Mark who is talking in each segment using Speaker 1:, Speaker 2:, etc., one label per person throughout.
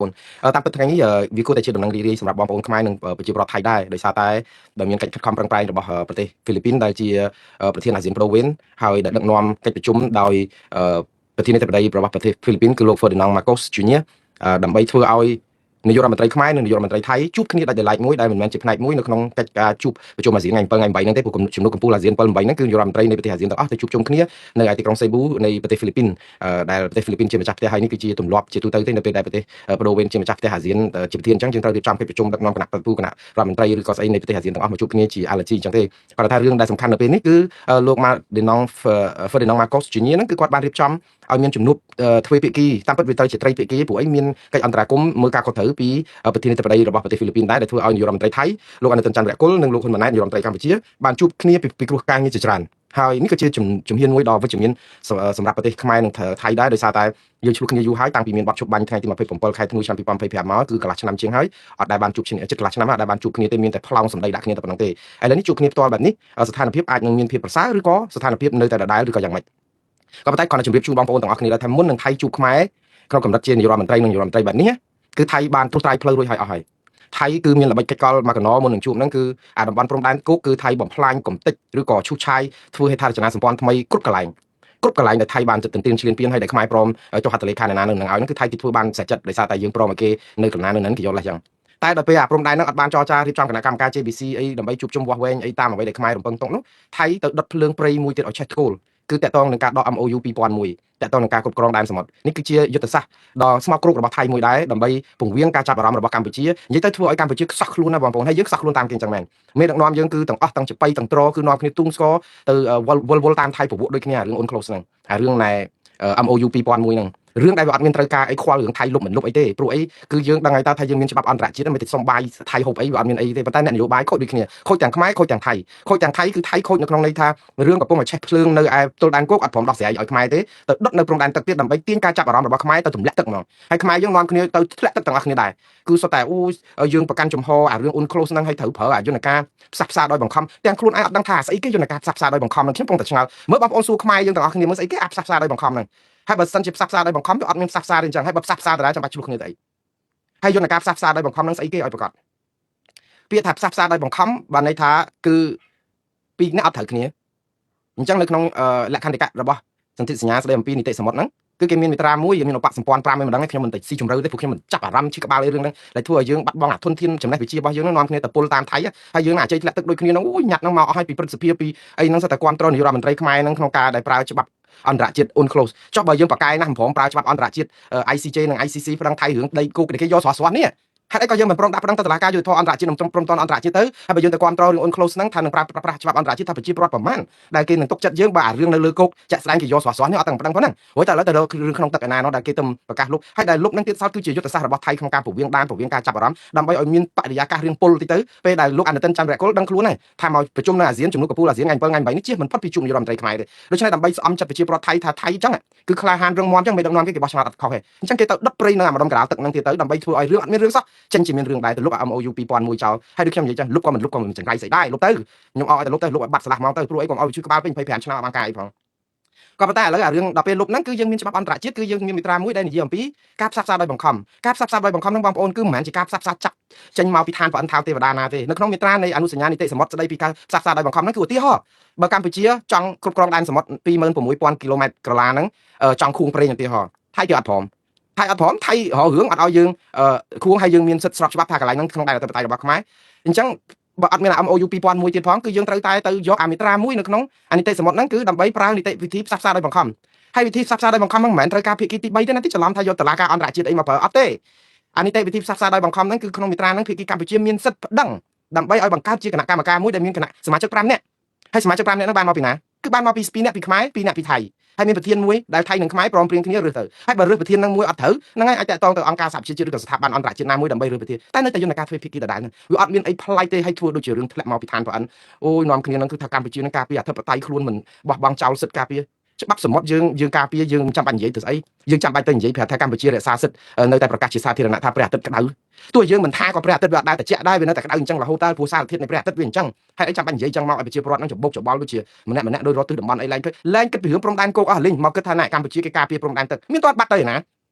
Speaker 1: ប្អូនតាមពិតថ្ងៃនេះវាគួរតែជាដំណឹងរីករាយសម្រាប់បងប្អូនខ្មែរនិងប្រជាពលរដ្ឋថៃដែរដោយសារតែដែលមានកិច្ចខិតខំប្រឹងប្រែងរបស់ប្រទេសហ្វីលីពីនដែលជាប្រធានអាស៊ានប្ដូរវេនហើយដែលដឹកនាំកិច្ចប្រជុំដោយប្រធានាធិបតីរបស់ប្រទេសហ្វីលីពីនគឺលោក Ferdinand Marcos Jr. ដើម្បីធ្វើឲ្យនាយករដ្ឋមន្ត្រីខ្មែរនិងនាយករដ្ឋមន្ត្រីថៃជួបគ្នាដាច់ដោយឡែកមួយដែលមិនមែនជាផ្នែកមួយនៅក្នុងកិច្ចការជួបប្រជុំអាស៊ានថ្ងៃ7ថ្ងៃ8ហ្នឹងទេព្រោះជំនួបកំពូលអាស៊ាន7 8ហ្នឹងគឺនាយករដ្ឋមន្ត្រីនៃប្រទេសអាស៊ានទាំងអស់ទៅជួបជុំគ្នានៅឯទីក្រុងសេប៊ូនៃប្រទេសហ្វីលីពីនដែលប្រទេសហ្វីលីពីនជាម្ចាស់ផ្ទះហើយនេះគឺជាទម្លាប់ជាទូទៅទេនៅពេលដែលប្រទេសប្ដូរវេនជាម្ចាស់ផ្ទះអាស៊ានជាប្រធានអញ្ចឹងយើងត្រូវរៀបចំកិច្ចប្រជុំដឹកនាំគណៈប្រតិភូគណៈរដ្ឋមន្ត្រីឬក៏ស្អីនៃប្រទេសអាស៊ានទាំងអស់មកជួបគ្នាជា allergy អញ្ចឹងទេគាត់ថារឿងដែលសំខាន់នៅពេលនេះគឺលោក Ferdinand Ferdinand Marcos Jr. ហ្នឹងគឺគាត់បានរៀបចំឲ្យមានជំនួបទ្វេភាគីតាមពិតវាត្រូវជាត្រីភាគីព្រោះអីមានកិច្ចអន្តរាគមន៍មើលការខុសត្រូវពីប្រធានាធិបតីរបស់ប្រទេសហ្វីលីពីនដែរដែលធ្វើឲ្យនាយករដ្ឋមន្ត្រីថៃលោកអនុទិនច័ន្ទរគុលនិងលោកហ៊ុនម៉ាណែតនាយករដ្ឋមន្ត្រីកម្ពុជាបានជួបគ្នាពីគ្រោះការងារជាច្រើនហើយនេះក៏ជាជំហានមួយដ៏វិជ្ជមានសម្រាប់ប្រទេសខ្មែរនិងថៃដែរដោយសារតែយើងឆ្លោះគ្នាយូរហើយតាំងពីមានបទឈប់បាញ់ថ្ងៃទី27ខែធ្នូឆ្នាំ2025មកគឺកន្លះឆ្នាំជាងហើយអត់ដែលបានជួបគ្នាជិតកន្លះឆ្នាំអត់ដែលបានជួបគ្នាទេមានតែផ្លោងសម្ដីដាក់គ្នាតែប៉ុណ្្នឹងទេឥឡូវនេះជួបគ្នាផ្ទាល់បែបនេះស្ថានភាពអាចនឹងមានភាពប្រសើរឬក៏ស្ថានភាពនៅតែដដែលឬក៏យ៉ាងម៉េចក៏ប៉ុន្តែគ្រាន់តែជម្រាបជូនបងប្អូនទាំងអស់គ្នាដែរថាមុននឹងថៃជួបខ្មែរក្នុងកម្រិតជានាយករដ្ឋមន្ត្រីនិងនាយករដ្ឋមន្ត្រីបែបនេះគឺថៃបានត្រួសត្រាយផ្លូវរួចហើយអស់ហើយថៃគឺមានល្បិចកិច្ចកលមកកណោមុននឹងជួបហ្នឹងគឺអាតំបន់ព្រំដែនគោកគឺថៃបំផ្លាញកំតិចឬក៏ឈូសឆាយធ្វើហេដ្ឋារចនាសម្ព័ន្ធថ្មីគ្រប់កន្លែងគ្រប់កន្លែងដែលថៃបានទន្ទ្រានឈ្លានពានហើយដែលខ្មែរព្រមចុះហត្ថលេខានៅណានៅនឹងឲ្យហ្នឹងគឺថៃគេធ្វើបានស្រេចចិត្តដោយសារតែយើងព្រមឲ្យគេនៅកណ្ណានៅនឹងគេយល់លេះចឹងតែដល់ពេលអាព្រំដែនហ្នឹងអត់បានចរចារៀបចំគណៈកម្មការ JBC អីដើម្បីជួបជុំវាស់វែងអីតាមអ្វីដែលខ្មែររំពឹងទុកនោះថៃទៅដុតភ្លើងព្រៃមួយទៀតឲ្យឆេះធ្គោលគឺតកតងនឹងការដក MOU 2001តកតងនឹងការគ្រប់គ្រងដែនសមុទ្រនេះគឺជាយុទ្ធសាស្ត្រដ៏ស្មោកគ្រោករបស់ថៃមួយដែរដើម្បីពង្វាងការចាប់អារម្មណ៍របស់កម្ពុជានិយាយទៅធ្វើឲ្យកម្ពុជាខ្សោះខ្លួនណាបងប្អូនហើយយើងខ្សោះខ្លួនតាមគេអញ្ចឹងមែនមេដឹកនាំយើងគឺទាំងអស់ទាំងចប៉ីទាំងត្រគឺនាំគ្នាទូងស្គរទៅវល់វល់តាមថៃប្រវក់ដូចគ្នារឿង UNCLOS ហ្នឹងអារឿងណែ MOU 2001ហ្នឹងរឿងដែលវាអត់មានត្រូវការអីខ្វល់រឿងថៃលុបមិនលុបអីទេព្រោះអីគឺយើងដឹងហើយតើថាយើងមានច្បាប់អន្តរជាតិមិនតិចសុំបាយថៃហូបអីវាអត់មានអីទេប៉ុន្តែអ្នកនយោបាយខូចដូចគ្នាខូចទាំងខ្មែរខូចទាំងថៃខូចទាំងថៃគឺថៃខូចនៅក្នុងន័យថារឿងកំពុងតែឆេះភ្លើងនៅឯទល់ដែនគោកអត់ព្រមដោះស្រាយឲ្យខ្មែរទេទៅដុតនៅព្រំដែនទឹកទៀតដើម្បីទាញការចាប់អារម្មណ៍របស់ខ្មែរទៅទម្លាក់ទឹកហ្មងហើយខ្មែរយើងនាំគ្នាទៅធ្លាក់ទឹកទាំងអស់គ្នាដែរគឺសុទ្ធតែអូយើងប្រកាន់ចំហអារឿង UNCLOS ហ្នឹងឲ្យត្រូវប្រើអាយន្តការផ្សះផ្សាដោយបង្ខំទាំងខ្លួនឯងអត់ដឹងថាស្អីគេយន្តការផ្សះផ្សាដោយបង្ខំហ្នឹងខ្ញុំកំពុងតែឆ្ងល់មើលបងប្អូនសួរខ្មែរយើងទាំងអស់គ្នាមើលស្អីគេអាផ្សះផ្សាដោយបង្ខំហ្នឹងហើយបើសិនជាផ្សះផ្សាដោយបង្ខំវាអត់មានផ្សះផ្សាទេអញ្ចឹងហើយបើផ្សះផ្សាដដែលចាំបាច់ឆ្លោះគ្នាទៅអីហើយយន្តការផ្សះផ្សាដោយបង្ខំហ្នឹងស្អីគេឲ្យប្រកាសពាក្យថាផ្សះផ្សាដោយបង្ខំបានន័យថាគឺពីរអ្នកអត់ត្រូវគ្នាអញ្ចឹងនៅក្នុងលក្ខន្តិកៈរបស់សន្ធិសញ្ញាស្ដីអំពីនីតិសមុទ្រហ្នឹងគឺគេមានមាត្រាមួយមានឧបសម្ព័ន្ធ5ឯម្ដងខ្ញុំមិនទៅស៊ីជម្រៅទេព្រោះខ្ញុំមិនចាប់អារម្មណ៍ឈឺក្បាលរឿងហ្នឹងដែលធ្វើឲ្យយើងបាត់បង់អាធនធានចំណេះវិជ្ជារបស់យើងហ្នឹងនាំគ្នាទៅពុលតាមថៃហើយយើងអាចជ័យធ្លាក់ទឹកដូចគ្នាហ្នឹងអូយញាត់ហ្នឹងមកអស់ហើយពីព្រឹទ្ធសភាពីអីហ្នឹងសិតតែគ្រប់គ្រងនាយករដ្ឋមន្ត្រីខ្មែរហ្នឹងក្នុងការដែលប្រើច្បាប់អន្តរជាតិ UNCLOS ចុះបើយើងបកកែណាស់មិនព្រមប្រើច្បាប់អន្តរជាតិ ICJ និង ICC ប្រឹងថៃរឿងដីគោកគេយកស្រស់ស្រស់នេះហេតុអីក៏យើងមិនព្រមដាក់ប្តឹងទៅតុលាការយុត្តិធម៌អន្តរជាតិនិងព្រមតនអន្តរជាតិទៅហើយបើយើងទៅគ្រប់គ្រងរឿង UNCLOS ហ្នឹងថានឹងប្រើប្រាស់ច្បាប់អន្តរជាតិថាប្រជាពលរដ្ឋប្រមាណដែលគេនឹងទុកចិត្តយើងបើអារឿងនៅលើគោកចាក់ស្ដែងគេយកស្រស់ស្រស់នេះអត់ទាំងប្តឹងផងហ្នឹងរួចតែឥឡូវទៅរករឿងក្នុងទឹកឯណានោះដែលគេទៅប្រកាសលុបហើយដែលលុបហ្នឹងទៀតសោតគឺជាយុទ្ធសាស្ត្ររបស់ថៃក្នុងការពវៀងដានពវៀងការចាប់អារម្មណ៍ដើម្បីឲ្យមានបរិយាកាសរឿងពុលតិចទៅពេលដែលលោកអនុទិនច័ន្ទរគុលដឹងខ្លួនហើយថាមកប្រជុំនៅអាស៊ានជំនួបកំពូលអាស៊ានថ្ងៃ7ថ្ងៃ8នេះជៀសមិនផុតពីជួបនាយករដ្ឋមន្ត្រីខ្មែរទេដូច្នេះដើម្បីស្អំចិត្តប្រជាពលរដ្ឋថៃថាថៃអញ្ចឹងគឺក្លាហានរឹងមាំអញ្ចឹងមិនដឹកនាំគេគេបោះឆ្នោតអត់ខុសទេអញ្ចឹងគេទៅដុតព្រៃនៅអាម្ដុំកណ្ដាលទឹកហ្នឹងទៀតទៅដើម្បីធ្វើឲ្យរឿងអត់មានរឿងសោះចេញជាមានរឿងដែរទៅលុប MOU 2001ចោលហើយដូចខ្ញុំនិយាយចឹងលុបក៏មិនលុបក៏មិនចង្រៃស្អីដែរលុបទៅខ្ញុំអោឲ្យតែលុបទៅលុបឲ្យបាត់ស្លាស់មកទៅព្រោះអីកុំឲ្យជួយក្បាលពេញ25ឆ្នាំអត់បានការអីផងក៏ប៉ុន្តែឥឡូវអារឿងដល់ពេលលុបហ្នឹងគឺយើងមានច្បាប់អន្តរជាតិគឺយើងមានមាត្រាមួយដែលនិយាយអំពីការផ្សះផ្សាដោយបង្ខំការផ្សះផ្សាដោយបង្ខំហ្នឹងបងប្អូនគឺមិនមែនជាការផ្សះផ្សាចាប់ចេញមកពីឋានប្រអិនថៅទេវតាណាទេនៅក្នុងមាត្រានៃអនុសញ្ញានីតិសមុទ្រស្ដីពីការផ្សះផ្សាដោយបង្ខំហ្នឹងគឺឧទាហរណ៍បើកម្ពុជាចង់គ្រប់គ្រងដែនសមុទ្រ26000គីឡូម៉ែត្រក្រឡាហ្នឹងចង់ខួងប្រេងឧទាហរណ៍ថៃគេអត់ព្រមថៃអត់ព្រមថៃរករឿងអត់ឲ្យយើងខួងឲ្យយើងមានសិទ្ធិស្របច្បាប់ថាកន្លែងហ្នឹងក្នុងដែនអធិបតេយ្យរបស់ខ្មែរអញ្ចឹងបើអត់មាន MOU 2001ទៀតផងគឺយើងត្រូវតែទៅយកអាមាត្រាមួយនៅក្នុងអានីតិសមុទ្រហ្នឹងគឺដើម្បីប្រើនីតិវិធីផ្សះផ្សាដោយបង្ខំហើយវិធីផ្សះផ្សាដោយបង្ខំហ្នឹងមិនមែនត្រូវការភាគីទី3ទេណាទីច្រឡំថាយកតឡាការអន្តរជាតិអីមកប្រើអត់ទេអានីតិវិធីផ្សះផ្សាដោយបង្ខំហ្នឹងគឺក្នុងមាត្រាហ្នឹងភាគីកម្ពុជាមានសិទ្ធិប្តឹងដើម្បីឲ្យបង្កើតជាគណៈកម្មការមួយដែលមានគណៈសមាជិក5នាក់ហើយសមាជិក5នាក់ហ្នឹងបានមកពីណាគឺបានមកពី2នាក់ពីខ្មែរ2នាក់ពីថៃហើយមានប្រធានមួយដែលថៃនិងខ្មែរព្រមព្រៀងគ្នារើសទៅហើយបើរើសប្រធាននឹងមួយអត់ត្រូវហ្នឹងហើយអាចតាក់ទងទៅអង្គការសហប្រជាជាតិឬក៏ស្ថាប័នអន្តរជាតិណាមួយដើម្បីរើសប្រធានតែនៅតែយន្តការទ្វេភាគីដដែលហ្នឹងវាអត់មានអីប្លែកទេហើយធ្វើដូចជារឿងធ្លាក់មកពីឋានប្រអិនអូយនាំគ្នាហ្នឹងគឺថាកម្ពុជានឹងការពារអធិបតេយ្យខ្លួនមិនបោះបង់ចោលសិទ្ធិការពារច្បាប់សមុទ្រយើងយើងការពារយើងចាំបាច់និយាយទៅស្អីយើងចាំបាច់ទៅនិយាយប្រាប់ថាកម្ពុជារក្សាសិទ្ធិនៅតែប្រកាសជាសាធារណៈថាព្រះអាទិត្យក្តៅទោះយើងមិនថាក៏ព្រះអាទិត្យវាអត់ដែលត្រជាក់ដែរវានៅតែក្តៅអញ្ចឹងរហូតតើព្រោះសារធាតុនៃព្រះអាទិត្យវាអញ្ចឹងហើយអីចាំបាច់និយាយអញ្ចឹងមកឲ្យប្រជាពលរដ្ឋហ្នឹងច្បុកច្បល់ដូចជាម្នាក់ម្នាក់ដោយរត់ទិសតំបន់អីឡើងលែងគិតពីរឿងព្រំដែនគោកអស់លីងមកគិតថាណែកម្ពុជាគេការពារព្រំដែនទឹកមានទាត់បាត់ទៅណា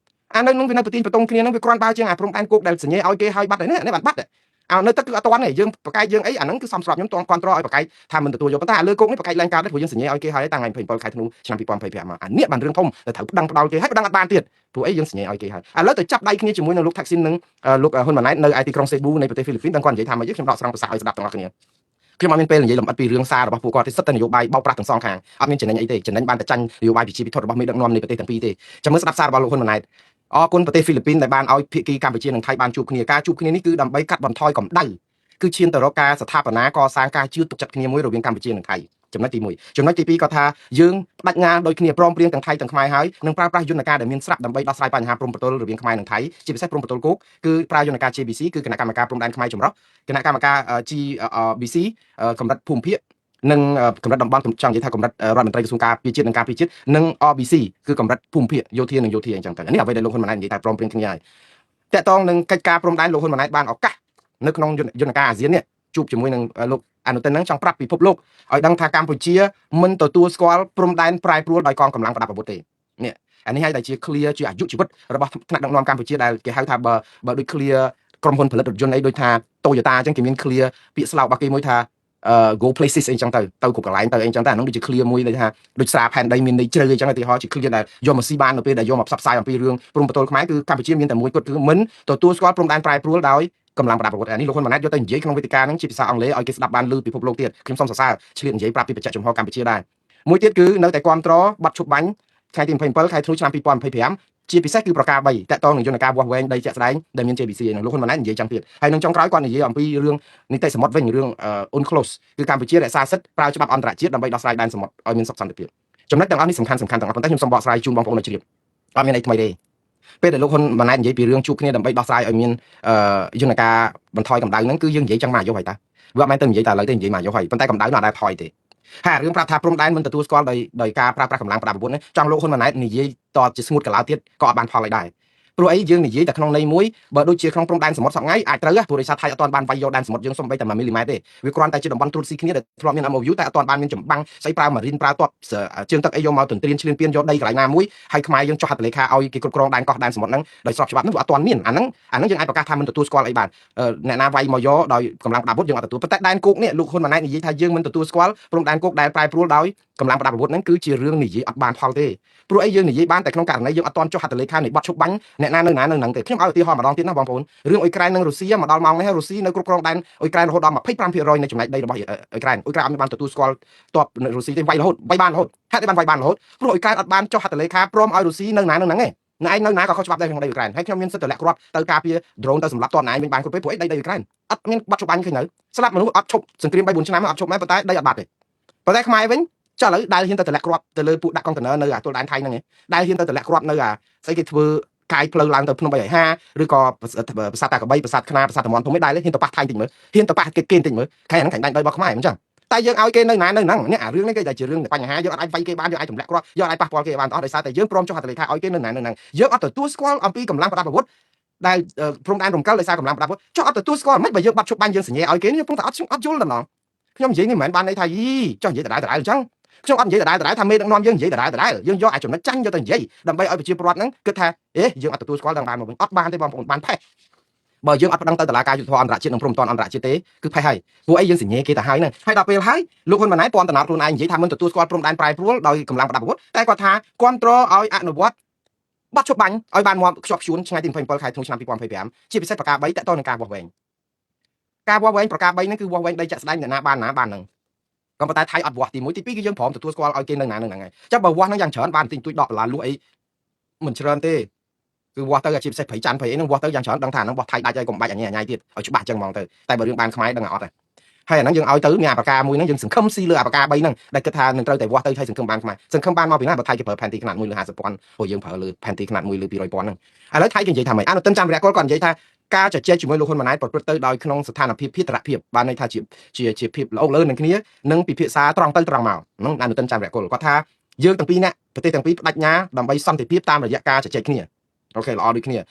Speaker 1: អានៅនឹងវានៅប្រទីងប្រតងគ្នានឹងវាគ្រាន់បើជាងអាព្រំដែនគោកដែលសញ្ញេឲ្យគេឲ្យបាត់ហើយនេះនេះបានបាត់អើនៅទឹកគឺអត់ទាន់ទេយើងប្រកែកយើងអីអាហ្នឹងគឺសំស្របខ្ញុំទាន់គ្រប់ត្រឲ្យប្រកែកថាមិនទទួលយកប៉ុន្តែអាលើគោកនេះប្រកែកឡើងកើតដែរព្រោះយើងសញ្ញេឲ្យគេហើយតាំងថ្ងៃ27ខែធ្នូឆ្នាំ2025មកអានេះបានរឿងធំតែត្រូវប្តឹងផ្ដាល់គេហើយប្តឹងអត់បានទៀតព្រោះអីយើងសញ្ញេឲ្យគេហើយឥឡូវទៅចាប់ដៃគ្នាជាមួយនឹងលោកថាក់ស៊ីននិងលោកហ៊ុនម៉ាណែតនៅឯទីក្រុងសេប៊ូនៃប្រទេសហ្វីលីពីនដឹងគាត់និយាយថាម៉េចខ្ញុំដកស្រង់ប្រសាសន៍ឲ្យស្ដាប់ទាំងអស់គ្នាខ្ញុំអត់មានពេលនិយាយលម្អិតពីរឿងសាររបស់ពួកគាត់ទេសិតតែនយោបាយបោកប្រាស់ទាំងសងខាងអត់មានចំណេញអីទេចំណេញបានតែចាញ់នយោបាយប្រជាពិធរបស់មេដឹកនាំនៃប្រទេសទាំងពីរទេចាំមើលស្ដាប់សាររបស់លោកហ៊ុនម៉ាណែតអរគុណប្រទេសហ្វីលីពីនដែលបានឲ្យភាគីកម្ពុជានិងថៃបានជួបគ្នាការជួបគ្នានេះគឺដើម្បីកាត់បន្ថយកម្ដៅគឺឈានទៅរកការស្ថាបនាកសាងការជឿទុកចិត្តគ្នាមួយរវាងកម្ពុជានិងថៃចំណុចទី1ចំណុចទី2គាត់ថាយើងបដិញ្ញាដោយគ្នាព្រមព្រៀងទាំងថៃទាំងខ្មែរហើយនឹងប្រើប្រាស់យន្តការដែលមានស្រាប់ដើម្បីដោះស្រាយបញ្ហាព្រំប្រទល់រវាងខ្មែរនិងថៃជាពិសេសព្រំប្រទល់គោកគឺប្រើយន្តការ JBC គឺគណៈកម្មការព្រំដែនខ្មែរចម្រុះគណៈកម្មការ GBC កម្រិតភូមិភាគនិងកម្រិតតំបន់ចង់និយាយថាកម្រិតរដ្ឋមន្ត្រីក្រសួងការពារជាតិនិងការពារជាតិនិង RBC គឺកម្រិតភូមិភាគយោធានិងយោធាអញ្ចឹងទៅនេះអ្វីដែលលោកហ៊ុនម៉ាណែតនិយាយថាព្រមព្រៀងគ្នាហើយតកតងនឹងកិច្ចការព្រំដែនលោកហ៊ុនម៉ាណែតបានឱកាសនៅក្នុងយន្តការអាស៊ាននេះជួបជាមួយនឹងលោកអនុទិនហ្នឹងចង់ប្រាប់ពិភពលោកឲ្យដឹងថាកម្ពុជាមិនទទួលស្គាល់ព្រំដែនប្រែប្រួលដោយកងកម្លាំងប្រដាប់អាវុធទេនេះអានេះហើយដែលជា clear ជាអាយុជីវិតរបស់ថ្នាក់ដឹកនាំកម្ពុជាដែលគេហៅថាបើបើដូច clear ក្រុមហ៊ុនផលិតរថយន្តអីដូចថា Toyota អញ្ចឹងគេមាន clear ពាក្យស្លោករបស់គេមួយថា go places អីចឹងទៅទៅគ្រប់កន្លែងទៅអីចឹងទៅអានោះដូចជា clear មួយដូចថាដូចស្រាផែនដីមានន័យជ្រៅអីចឹងឧទាហរណ៍ជា clear ដែលយកមកស៊ីបាននៅពេលដែលយកមកផ្សព្វផ្សាយអំពីរឿងព្រំប្រទល់ខ្មែរគឺកម្ពុជាមានតែមួយគត់គឺមិនទទួលស្គាល់ព្រំដែនប្រែប្រួលដោយកម្លាំងប្រដាប់អាវុធអានេះលោកហ៊ុនម៉ាណែតយកទៅនិយាយក្នុងវេទិកាហ្នឹងជាភាសាអង់គ្លេសឲ្យគេស្ដាប់បានឮពិភពលោកទៀតខ្ញុំសូមសរសើរឆ្លៀតនិយាយប្រាប់ពីបច្ចៈចំហកម្ពុជាដែរមួយទៀតគឺនៅតែគ្រប់គ្រងបាត់ឈប់បាញ់ថ្ងៃទី27ខែធ្នូឆ្នាំ2025ជាពិសេសគឺប្រការ3តកតងនឹងយន្តការវាស់វែងដីជាក់ស្ដែងដែលមាន JBC នឹងលោកហ៊ុនម៉ាណែតនិយាយចឹងទៀតហើយនឹងចុងក្រោយគាត់និយាយអំពីរឿងនីតិសមុទ្រវិញរឿង UNCLOS គឺកម្ពុជារក្សាសិទ្ធិប្រើច្បាប់អន្តរជាតិដើម្បីដោះស្រាយដែនសមុទ្រឲ្យមានសុខសន្តិភាពចំណុចទាំងអស់នេះសំខាន់សំខាន់ទាំងអស់ប៉ុន្តែខ្ញុំសូមបកស្រាយជូនបងប្អូនឲ្យជ្រាបអត់មានអីថ្មីទេពេលដែលលោកហ៊ុនម៉ាណែតនិយាយពីរឿងជួបគ្នាដើម្បីដោះស្រាយឲ្យមានយន្តការបន្ថយកម្ដៅហ្នឹងគឺយើងនិយាយចឹងមកអាយុហើយតាវាអត់មែនទៅនិយាយតែឥឡូវទេនិយាយមកអាយុហើយប៉ុន្តែកម្ដៅនោះអត់ដែលថយទេហើយរឿងប្រាប់ថាព្រំដែនមិនទទួលស្គាល់ដោយដោយការប្រើប្រាស់កម្លាំងប្រដាប់អាវុធនេះចង់លោកហ៊ុនម៉ាណែតនិយាយតជាស្ងួតកឡៅទៀតក៏អត់បានផលអីដែរព្រោះអីយើងនិយាយតែក្នុងន័យមួយបើដូចជាក្នុងព្រំដែនសមុទ្រសប្ងៃអាចត្រូវព្រោះដោយសារថៃអត់ទាន់បានវាយយកដែនសមុទ្រយើងសូម្បីតែ1មីលីម៉ែត្រទេវាគ្រាន់តែជាតំបន់ត្រួតស៊ីគ្នាដែលធ្លាប់មាន MOU តែអត់ទាន់បានមានចម្បាំងស្អីប្រើម៉ារីនប្រើទ័ពជើងទឹកអីយកមកទន្ទ្រានឈ្លានពានយកដីកន្លែងណាមួយហើយខ្មែរយើងចុះហត្ថលេខាឲ្យគេគ្រប់គ្រងដែនកោះដែនសមុទ្រហ្នឹងដោយស្របច្បាប់ហ្នឹងវាអត់ទាន់មានអាហ្នឹងអាហ្នឹងយើងអាចប្រកាសថាមិនទទួលស្គាល់អីបានអ្នកណាវាយមកយកដោយកម្លាំងប្រដាប់អាវុធយើងអត់ទទួលប៉ុន្តែដែនគោកនេះលោកហ៊ុនម៉ាណែតនិយាយថាយើងមិនទទួលស្គាល់ព្រំដែនគោកដែលប្រែប្រួលដោយកម្លាំងប្រដាប់អាវុធហ្នឹងគឺជារឿងនិយាយអត់បានផលទេព្រោះអីយើងនិយាយបានតែក្នុងករណីយើងអត់ទាន់ចុះហត្ថលេខានៃបទឈប់បាញ់អ្នកណានៅណានៅហ្នឹងទេខ្ញុំឲ្យឧទាហរណ៍ម្ដងទៀតណាបងប្អូនរឿងអ៊ុយក្រែននិងរុស្ស៊ីមកដល់ម៉ោងនេះរុស្ស៊ីនៅគ្រប់គ្រងដែនអ៊ុយក្រែនរហូតដល់25%នៃចំណែកដីរបស់អ៊ុយក្រែនអ៊ុយក្រែនអត់មានបានទទួលស្គាល់ទ័ពរុស្ស៊ីទេវាយរហូតវាយបានរហូតហេតុអីបានវាយបានរហូតព្រោះអ៊ុយក្រែនអត់បានចុះហត្ថលេខាព្រមឲ្យរុស្ស៊ីនៅណានៅហ្នឹងទេណែឯងនៅណាក៏ខុសច្បាប់ដែរក្នុងដីអ៊ុយក្រែនហើយខ្ញុំមានសិទ្ធិទម្លាក់គ្រាប់ទៅការពារ drone ទៅសម្រាប់ទ័ពណែឯងវិញបានគ្រប់ពេលព្រោះអីដីដីអ៊ុយក្រែនអត់មានបាត់ឈប់បាញ់ឃើញនៅស្លាប់មនុស្សអត់ឈប់សង្គ្រាម3 4ឆ្នាំអត់ឈប់មែនប៉ុន្តែដីអត់បាត់ទេប៉ុន្តែខ្មែរវិញចុះឥឡូវដែលហ៊ានទៅទម្លាក់គ្រាប់ទៅលើពួកដាក់កុងតឺន័រនៅអាទល់ដែនថៃហ្នឹងឯងដែលហ៊ានទៅទម្លាក់គ្រាប់នៅអាស្អីគេធ្វើកាយផ្លូវឡើងទៅភ្នំ350ឬក៏ប្រាសាទតាកបីប្រាសាទខ្នាប្រាសាទតំបន់ធំឯងដែលហ៊ានទៅប៉ះថៃតិចមើលហ៊ានទៅប៉ះគេគេតិចមើលខែហ្នឹងខាញ់ដាញ់ដីរបស់ខ្មែរអញ្ចឹងតែយើងឲ្យគេនៅណានៅហ្នឹងនេះអារឿងនេះគេតែជារឿងបញ្ហាយើងអត់អាចវាយគេបានយើងអាចទម្លាក់គ្រាប់យើងអាចប៉ះពាល់គេបានអស់ដោយសារតែយើងព្រមចុះហត្ថលេខាឲ្យគេនៅណានៅហ្នឹងយើងអត់ទទួលស្គាល់អំពីកម្លាំងប្រដាប់អាវុធដែលព្រំដែនរំកិលដោយសារកម្លាំងប្រដាប់អាវុធចុះអត់ទទួលស្គាល់មិនបើយើងបាត់ឈប់បាញ់យើងសញ្ញាឲ្យគេនេះកំពុងតែអត់អត់យល់ដល់ខ្ញុំនិយាយនេះមិនមែនបានន័យថាយីចុះនិយាយដដែលដដែលអញ្ចឹងខ្ញុំអត់និយាយដដែលដដែលថាមេដឹកនាំយើងនិយាយដដែលដដែលយើងយកអាចំណុចចាញ់យកទៅនិយាយដើម្បីឲ្យប្រជាពលរដ្ឋហ្នឹងគិតថាអេយើងអត់ទទួលស្គាល់ដល់បានមកវិញអត់បានទេបងប្អូនបានផេះបើយើងអត់ប្តឹងទៅតុលាការយុត្តិធម៌អន្តរជាតិនិងព្រំប្រទានអន្តរជាតិទេគឺផេះហើយព្រោះអីយើងសញ្ញាគេទៅហើយហ្នឹងហើយដល់ពេលហើយលោកហ៊ុនម៉ាណែតពាន់តំណខ្លួនឯងនិយាយថាមិនទទួលស្គាល់ព្រំដែនប្រែប្រួលដោយកម្លាំងប្រដាប់អាវុធតែគាត់ថាគ្រប់គ្រងឲ្យអនុវត្តបាត់ឈប់បាញ់ឲ្យបានមកខ្ជាប់ខ្ជួនថ្ងៃទី27ខែធ្នូឆ្នាំ2025ជាពិសេសប្រការ3តកតនឹងការវាស់វែងការវាស់វែងប្រការ3ហ្នឹងគឺវាស់វែងដីចាក់ស្ដែងអ្នកណាបានណាបានហ្នឹងក៏ប៉ុន្តែថៃអត់វាស់ទី1ទី2គឺយើងព្រមទទួលស្គាល់ឲ្យគេនៅណានៅហ្នឹងហើយចាំបើវាស់ហ្នឹងយ៉ាងច្រើនបានទិញទួយ10ដុល្លារលក់អីមិនច្រើនទេគឺវាស់ទៅជាពិសេសព្រៃច័ន្ទព្រៃអីហ្នឹងវាស់ទៅយ៉ាងច្រើនដឹងថាហ្នឹងវាស់ថៃដាច់ហើយកុំបាច់អញញ៉ៃទៀតឲ្យច្បាស់ចឹងហ្មងទៅតែបើរឿងបានខ្មែរដឹងអត់ហើយអាហ្នឹងយើងឲ្យទៅមានអាប្រការមួយហ្នឹងយើងសង្ឃឹមស៊ីលើអាប្រការ3ហ្នឹងដែលគិតថានឹងត្រូវតែវាស់ទៅហើយសង្ឃឹមបានខ្មែរសង្ឃឹមបានមកពីណាបើថៃគេប្រើផែនទីខ្នាត1លើ50ពាន់ព្រោះយើងប្រើលើផែនទីខ្នាត1លើ200ពាន់ហ្នឹងឥឡូវថៃគេនិយាយថាម៉េចអនុទិនចាំរៈកុលគាត់និយាយថាការជជែកជាមួយលោកហ៊ុនម៉ាណែតប្រព្រឹត្តទៅដោយក្នុងស្ថានភាពភាតរភាពបានន័យថាជាជាជាភាពល្អលើនឹងគ្នានិងពិភាក្សាត្រង់ទៅត្រង់មកហ្នឹងអនុទិនចាំរៈកុលគាត់ថាយើងទាំងពីរនាក់ប្រទេសទាំងពីរបដិញ្ញាដើម្បីសន្តិភាពតាមរយៈការជជែកគ្នាOK ល្អដូចគ្នា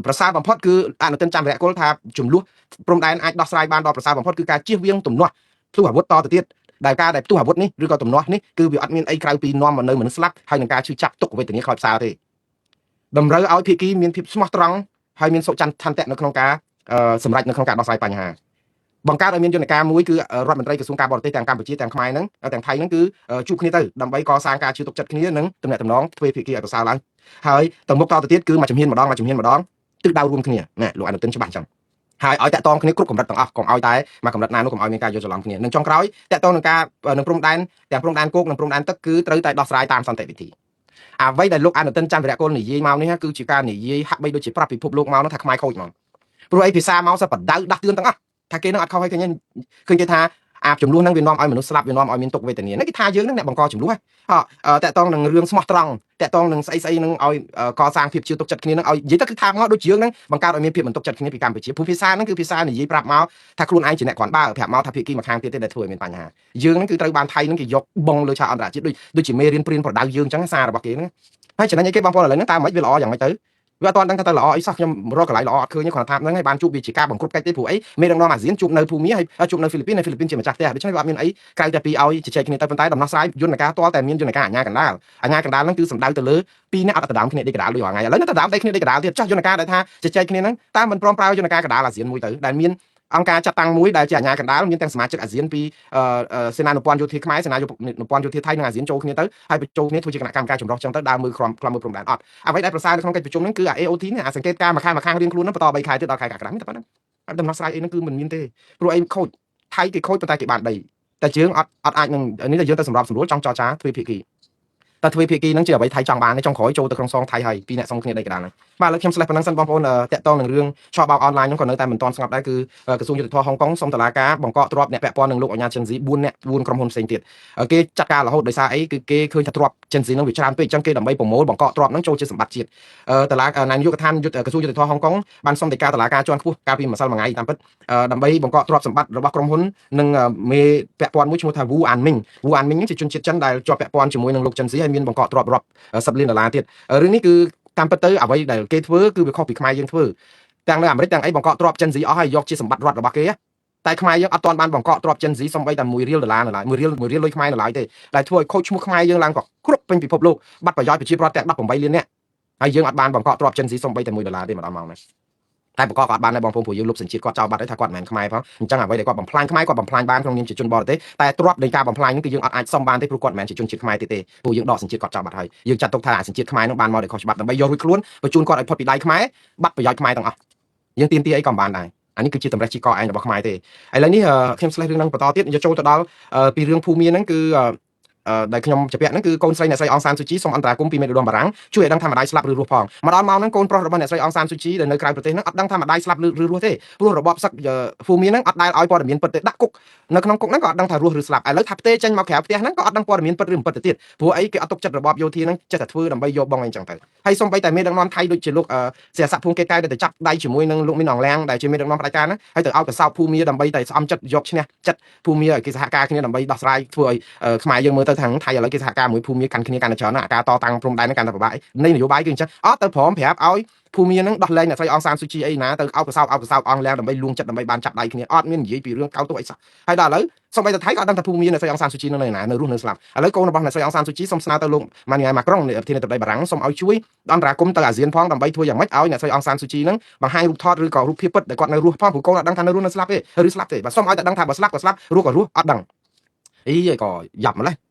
Speaker 1: ប្រសើរបំផុតគឺអនុទិនចាំរៈកុលថាចំនួនព្រំដែនអាចដោះស្រាយបានដល់ប្រសើរបំផុតគឺការជៀសវាងទំនាស់ផ្ទុះអាវុធតទៅទៀតដែលការដែលផ្ទុះអាវុធនេះឬក៏ទំនាស់នេះគឺវាអត់មានអីក្រៅពីនាំមកនៅមនុស្សស្លាប់ហើយនឹងការឈឺចាប់ទុកវេទនាខ្លោចផ្សាទេ តម្រូវឲ្យភាគីមានភាពស្មោះត្រង់ហើយមានសុចន្ទៈនៅក្នុងការសម្រេចនៅក្នុងការដោះស្រាយបញ្ហាបង្កើតឲ្យមានយន្តការមួយគឺរដ្ឋមន្ត្រីក្រសួងការបរទេសទាំងកម្ពុជាទាំងខ្មែរហ្នឹងទាំងថៃហ្នឹងគឺជួបគ្នាទៅដើម្បីកសាងការជឿទុកចិត្តគ្នានិងទំនាក់ទំនងទ្វេភាគីឲ្យប្រសើរឡើងហើយទៅមុខតទៅទៀតគឺមួយជំហានម្ដងមួយជំហានម្ដងទិសដៅរួមគ្នាណាលោកអនុទិនច្បាស់អញ្ចឹងហើយឲ្យតាក់ទងគ្នាគ្រប់កម្រិតទាំងអស់កុំឲ្យតែមួយកម្រិតណានោះកុំឲ្យមានការយល់ច្រឡំគ្នានិងចុងក្រោយតាក់ទងនឹងការនឹងព្រំដែនទាំងព្រំដែនគោកនិងព្រំដែនទឹកគឺត្រូវតែដោះស្រាយតាមសន្តិវិធីអ្វីដែលលោកអនុទិនច័ន្ទវរៈកុលនិយាយមកនេះគឺជាការនិយាយហាក់បីដូចជាប្រាប់ពិភពលោកមកនោះថាខ្មែរខូចហ្មងព្រោះអីភាសាមកសបដៅដាស់តឿនទាំងអស់ថាគេនឹងអត់ខុសឲ្យឃើញឃើញគេថាអាចំនួនហ្នឹងវានាំឲ្យមនុស្សស្លាប់វានាំឲ្យមានទុក្ខវេទនានេះគេថាយើងហ្នឹងអ្នកបង្កចំនួនហ៎តកតងនឹងរឿងស្មោះត្រង់តកតងនឹងស្អីស្អីហ្នឹងឲ្យកសាងភាពជឿទុកចិត្តគ្នាហ្នឹងឲ្យនិយាយទៅគឺថាមកដូចយើងហ្នឹងបង្កើតឲ្យមានភាពមិនទុកចិត្តគ្នាពីកម្ពុជាព្រោះភាសាហ្នឹងគឺភាសានិយាយប្រាប់មកថាខ្លួនឯងជាអ្នកគ្រាន់បើប្រាប់មកថាភាគីម្ខាងទៀតទេដែលធ្វើឲ្យមានបញ្ហាយើងហ្នឹងគឺត្រូវបានថៃហ្នឹងគេយកបងលើឆាកអន្តរជាតិដូចដូចជាមេរៀនព្រៀនប្រដៅយើងអញ្ចឹងសាររបស់គេហ្នឹងហើយចំណេញអីគេបងប្អូនឥឡូវហ្នឹងតាមមិនវាល្អយ៉ាងម៉េចទៅវាអត់ទាន់ដឹងថាទៅល្អអីសោះខ្ញុំរកកន្លែងល្អអត់ឃើញគ្រាន់តែថាហ្នឹងហើយបានជួបវាជាការបង្គ្រប់កិច្ចទេព្រោះអីមេដឹកនាំអាស៊ានជួបនៅភូមាហើយជួបនៅហ្វីលីពីននៅហ្វីលីពីនជាម្ចាស់ផ្ទះដូច្នេះវាអត់មានអីក្រៅតែពីឲ្យជជែកគ្នាទៅប៉ុន្តែដំណោះស្រាយយន្តការទាល់តែមានយន្តការអាជ្ញាកណ្ដាលអាជ្ញាកណ្ដាលហ្នឹងគឺសំដៅទៅលើពីរនាក់អត់ដណ្ដើមគ្នាដេកកណ្ដាលដូចរាល់ថ្ងៃឥឡូវនៅដណ្ដើមដេកគ្នាដេកកណ្ដាលទៀតចាស់យន្តការដែលថាជជែកគ្នាហ្នឹងតាមមិនព្រមប្រើយន្តការកណ្ដាលអាស៊ានមួយទៅដែលមានអង្គការចាត់តាំងមួយដែលជាអាជ្ញាកណ្ដាលមានទាំងសមាជិកអាស៊ានពីសេនានុព័ន្ធយោធាខ្មែរសេនានុព័ន្ធយោធាថៃនិងអាស៊ានចូលគ្នាទៅហើយបញ្ចូលគ្នាធ្វើជាគណៈកម្មការចម្រុះចឹងទៅដើរមើលក្រុមមើលព្រំដែនអត់អ្វីដែលប្រសើរនៅក្នុងកិច្ចប្រជុំហ្នឹងគឺអា AOT នេះអាសង្កេតការមួយខែមួយខាងរៀងខ្លួនហ្នឹងបន្ត3ខែទៀតដល់ខែកក្កដាតែប៉ុណ្្នឹងហើយដំណោះស្រាយអីហ្នឹងគឺមិនមានទេព្រោះអីខូចថៃគេខូចប៉ុន្តែគេបានដីតែយើងអត់អត់អាចនឹងនេះតែយើងទៅសម្របសម្រួលចង់ចរចាទ្វេភាគីតែទ្វេភាគីហ្នឹងជាអ្វីថៃចង់បានចុងក្រោយចូលទៅក្នុងសងថៃហើយពីរអ្នកសងគ្នាដីកណ្ដាលហ្នឹងបាទឥឡូវខ្ញុំស្លេះប៉ុណ្ណឹងសិនបងប្អូនតាក់ទងនឹងរឿងឆបោកអនឡាញហ្នឹងក៏នៅតែមិនទាន់ស្ងប់ដែរគឺក្រសួងយុត្តិធម៌ហុងកុងសូមតុលាការបង្កកទ្រព្យអ្នកពាក់ព័ន្ធនឹងលោកអញ្ញាចិនស៊ី4អ្នក4ក្រុមហ៊ុនផ្សេងទៀតគេចាត់ការរហូតដោយសារអីគឺគេឃើញថាទ្រព្យចិនស៊ីហ្នឹងវាច្រើនពេកអញ្ចឹងគេដើម្បីប្រមូលបង្កកទ្រព្យហ្នឹងចូលជាសម្បត្តិជាតិតឡានាយកដ្ឋានក្រសួងយុត្តិធម៌ហុងកុងបានសុំដីកាតុលាការជាន់ខ្ពស់កាលពីម្សិលមួយថ្ងៃតាមពិតដើម្បីបង្កកទ្រព្យសម្បត្តិរបស់ក្រុមហ៊ុននិងមេពាក់ព័ន្ធមួយឈ្មោះថាវូអានមីងវូអានមីងជាជនជាតិចិនដែលជាប់ពាក់ព័ន្ធជាមួយនឹងលោកចិនស៊ីហើយមានបង្កកទ្រព្យរាប់សិបលានដុល្លារទៀតរឿងនេះគឺតាមពិតទៅអ្វីដែលគេធ្វើគឺវាខុសពីខ្មែរយើងធ្វើទាំងនៅអាមេរិកទាំងអីបង្កកទ្រព្យចិនស៊ីអស់ហើយយកជាសម្បត្តិរដ្ឋរបស់គេតែខ្មែរយើងអត់ទាន់បានបង្កកទ្រព្យចិនស៊ីសំបីតែ1រៀលដុល្លារនៅឡើយ1រៀល1រៀលលុយខ្មែរនៅឡើយទេដែលធ្វើឲ្យខូចឈ្មោះខ្មែរយើងឡើងក៏គ្រប់ពេញពិភពលោកបាត់ប្រយោជន៍ប្រជាពលរដ្ឋទាំង18លាននាក់ហើយយើងអត់បានបង្កកទ្រព្យចិនស៊ីសំបីតែ1ដុល្លារទេមកដល់ម៉ោងនេះតែបង្កកក៏អត់បានដែរបងប្អូនព្រោះយើងលុបសញ្ជាតិគាត់ចោលបាត់ហើយថាគាត់មិនមែនខ្មែរផងអញ្ចឹងអ្វីដែលគាត់បំផ្លាញខ្មែរគាត់បំផ្លាញបានក្នុងនាមជាជនបរទេសតែទ្រព្យនៃការបំផ្លាញហ្នឹងគឺយើងអត់អាចសុំបានទេព្រោះគាត់មិនមែនជាជនជាតិខ្មែរទេទេព្រោះយើងដកសញ្ជាតិគាត់ចោលបាត់ហើយយើងចាត់ទុកថាសញ្ជាតិខ្មែរហ្នឹងបានមកដោយខុសច្បាប់ដើម្បីយករួចខ្លួនបញ្ជូនគាត់ឲ្យផុតពីដៃខ្មែរបាត់ប្រយោជន៍ខ្មែរទាំងអស់យើងទាមទារអីក៏មិនបានដែរអានេះគឺជាតម្រេះជីកឯងរបស់ខ្មែរទេឥឡូវនេះខ្ញុំស្លេះរឿងហ្នឹងបន្តទៀតយកចូលទៅដល់ពីរឿងភូមិហ្នឹងគឺដែលខ្ញុំជពាក់ហ្នឹងគឺកូនស្រីអ្នកស្រីអងសានស៊ូជីសូមអន្តរាគមន៍ពីមេដឹកនាំបារាំងជួយឲ្យដឹងថាម្ដាយស្លាប់ឬរស់ផងមកដល់ម៉ោងហ្នឹងកូនប្រុសរបស់អ្នកស្រីអងសានស៊ូជីដែលនៅក្រៅប្រទេសហ្នឹងអត់ដឹងថាម្ដាយស្លាប់ឬរស់ទេព្រោះរបបសឹកភូមិហ្នឹងអត់ដែលឲ្យព័ត៌មានពិតទេដាក់គុកនៅក្នុងគុកហ្នឹងក៏អត់ដឹងថារស់ឬស្លាប់ឥឡូវថាផ្ទេចេញមកក្រៅផ្ទះហ្នឹងក៏អត់ដឹងព័ត៌មានពិតឬមិនពិតទៅទៀតព្រោះអីគេអត់ទុកចិត្តរបបយោធាហ្នឹងចេះតែធ្វើដើម្បីយកបងអីចឹងទៅហើយសូម្បីតែមេដឹកនាំថៃដូចជាលោកសៀស័កភួងកេកែដែលទៅចាប់ដៃជាមួយនឹងលោកមីនអងលៀងដែលជាមេដឹកនាំផ្ដាច់ការហ្នឹងហើយទៅឲ្យកសោបភូមិដើម្បីតែស្អំចិត្តយកឈ្នះចិត្តភូមិឲ្យគេសហការគ្នាដើម្បីដោះស្រាយធ្វើឲ្យខ្មែរយើងមើលទៅខាងថៃឥឡូវគេសហការមួយភូមិកាន់គ្នាកាន់តែច្រើនណាអាការតតាំងព្រំដែនហ្នឹងកាន់តែពិបាកនៃនយោបាយគឺអញ្ចឹងអត់ទៅព្រមប្រាប់ឲ្យភូមិហ្នឹងដោះលែងអ្នកស្រីអងសានស៊ូជីអីណាទៅឲ្យកសោបឲ្យកសោបអងលៀងដើម្បីលួងចិត្តដើម្បីបានចាប់ដៃគ្នាអត់មាននិយាយពីរឿងកៅទោសអីសោះហើយដល់ឥឡូវសូម្បីតែថៃក៏អត់ដឹងថាភូមិអ្នកស្រីអងសានស៊ូជីនៅណានៅរស់នៅស្លាប់ឥឡូវកូនរបស់អ្នកស្រីអងសានស៊ូជីសូមស្នើទៅលោកម៉ានីម៉ាក្រុងប្រធានាធិបតីបារាំងសូមឲ្យជួយអន្តរាគមន៍ទៅអាស៊ានផងដើម្បីធ្វើយ៉ាងម៉េចឲ្យអ្នកស្រីអងសានស៊ូជីហ្នឹងបង្ហាញរូបថតឬក៏រូបភាពពិតដែលគាត់នៅរស់ផងព្រោះកូនអត់ដឹងថានៅរស់នៅស្លាប់ទេឬស្លាប់ទេបើសូមឲ្យតែដឹងថាបើស្លាប់ក៏ស្លាប់រស់ក៏រស់អត់ដឹងអីក៏យ៉ាប់ម្លេះ។